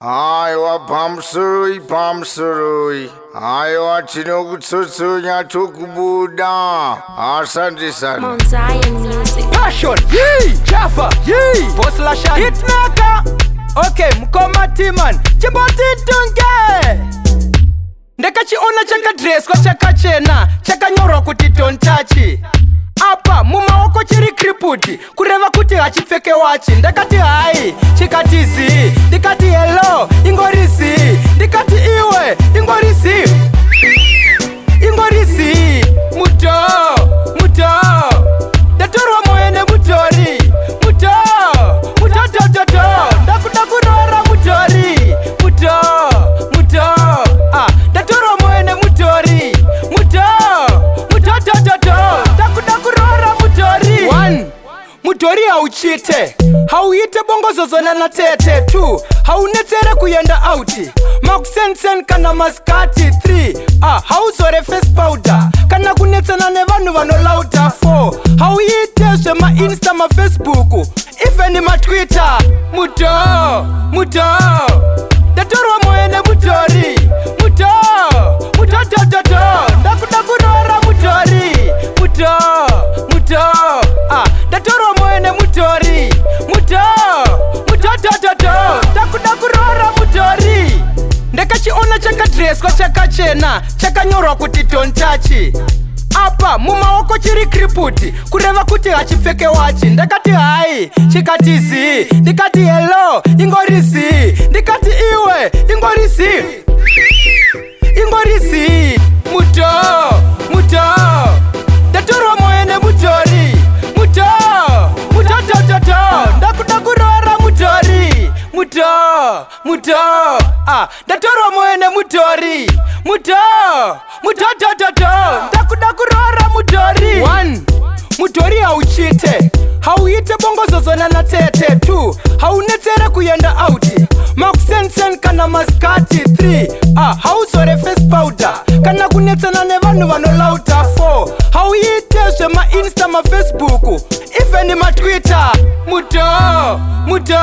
Aiwa, pamusoroi, pamusoroi. Aiwa, tinokutsotsonya tokubuda. Asante sana. Mount Zion Music. Passion, yee, Jaffa, yee, Boss Lashan, Hitmaker. Okay, mukoma Timan, chimbotitunge. Ndakachiona chakadreswa chakachena, chakanyorwa kuti "Don't touch". Apa mumaoko chiri crippled, kureva kuti hachipfeke wachi. Ndakati hi, chikati zi. Ndikati hello, ingori zi. Ndikati iwe, ingori zi. Ingori zi. Muto, muto. Ndatorwa moyo nemutori. Muto, mutotototo. Ndakuda kuroora mutori. Muto, muto. Ah, ndatorwa moyo nemutori. Muto, mutotototo. Ndakuda kuroora mutori. One. Mudhori hauchite, hauite bongozozona natete. 2, haunetsere kuenda out makusensen kana maskati. 3, ah, hauzore face powder kana kunetsana nevanhu vanolauda. 4, hauite zvemaInsta, maFacebook, even maTwitter. Muto, muto. Ndatorwa moyo nemutori. Muto, mutotototo. Ndakuda kuroora mutori. Muto, muto. Ah, ndatorwa moyo nemutori. Muto, mutotototo. Ndakuda kuroora mutori. Ndakachiona chakadreswa chakachena, chakanyorwa kuti "Don't touch". Apa mumaoko chiri crippled, kureva kuti hachipfeke wachi. Ndakati hi, chikati zi. Ndikati hello, ingori zi. Ndikati iwe, ingori zi. Ingori zi. Muto, muto. Ndatorwa moyo nemutori. Muto, mutotototo. Ndakuda kuroora mutori. Muto, muto. Ah, ndatorwa moyo nemutori. Muto, mutotototo. Ndakuda kuroora mutori. 1, mudhori hauchite, hauite bongozozona natete. 2, haunetsere kuenda out makusensen kana maskati. 3, ah, hauzore face powder kana kunetsana nevanhu vanolauda. 4, hauite zvemaInsta, maFacebook, even maTwitter. Muto, muto.